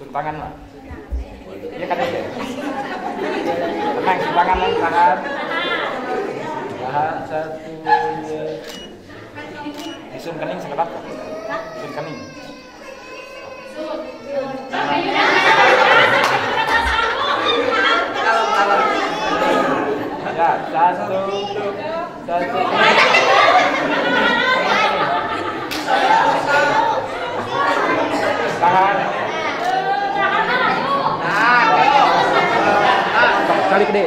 Sun tangan lah. Iya kan ya. Tenang, sun tangan lah, tahan. Tahan satu. Sun kening sekedap. Sun kening. Ya, satu, satu. Tahan. Kali gede.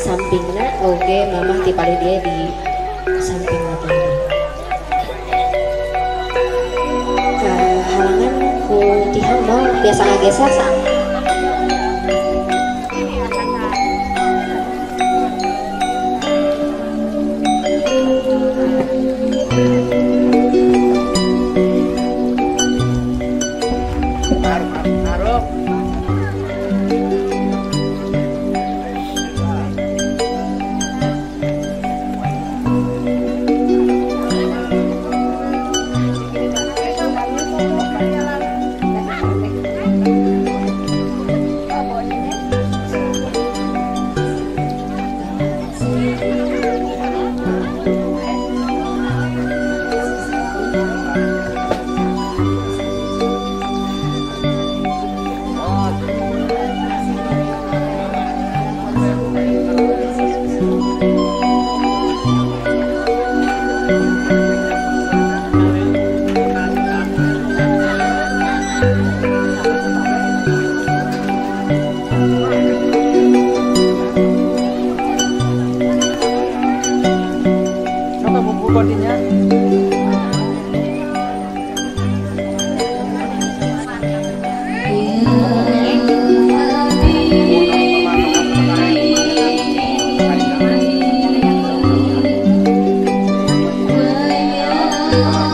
Sampingna oge mamah ti palih dia di sampingna tadi. Kahalangan ku tihang mau biasa ngageser sa.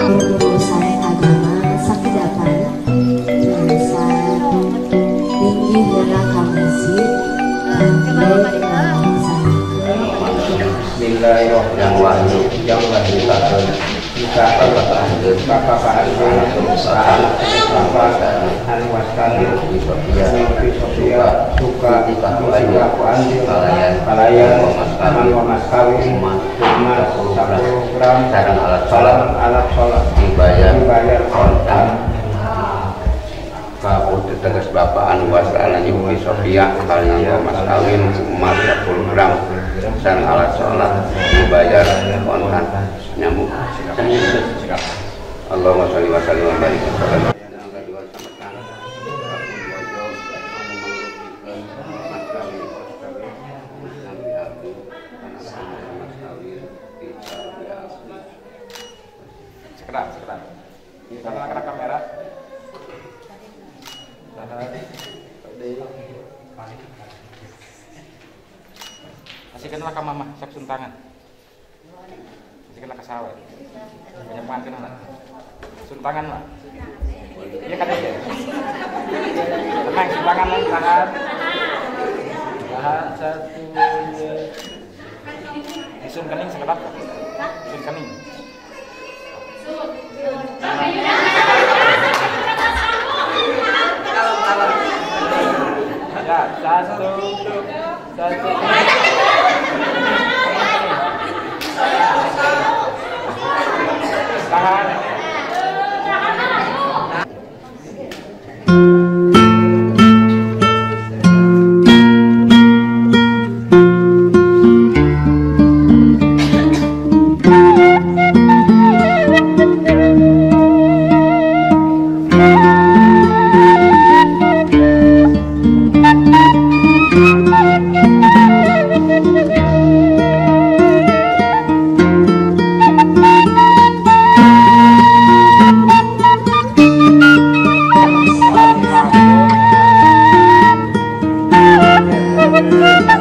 Urusan agama sakedapan biasa linggih heula ka masjid kanggo ngalaksanakeun. Bismillahirrahmanirrahim. Yang dibayar kontan. Tegas bapak anu wasana Yuki Sofia kalian mas kawin emas 10 gram dan alat sholat dibayar kontan nyamuk. Allahumma sholli wa sallim wa barik. Sekedar, sekedar. Karena kamera. Kasihkanlah ke mama, sok suntangan. Kasihkanlah ke sawah. Banyak makan lah. Suntangan lah. Iya kan ya. Tenang, suntangan lah, tahan. Tahan satu. Isun kening sekedap. Isun kening. Ya, satu, satu. Tahan. Thank you.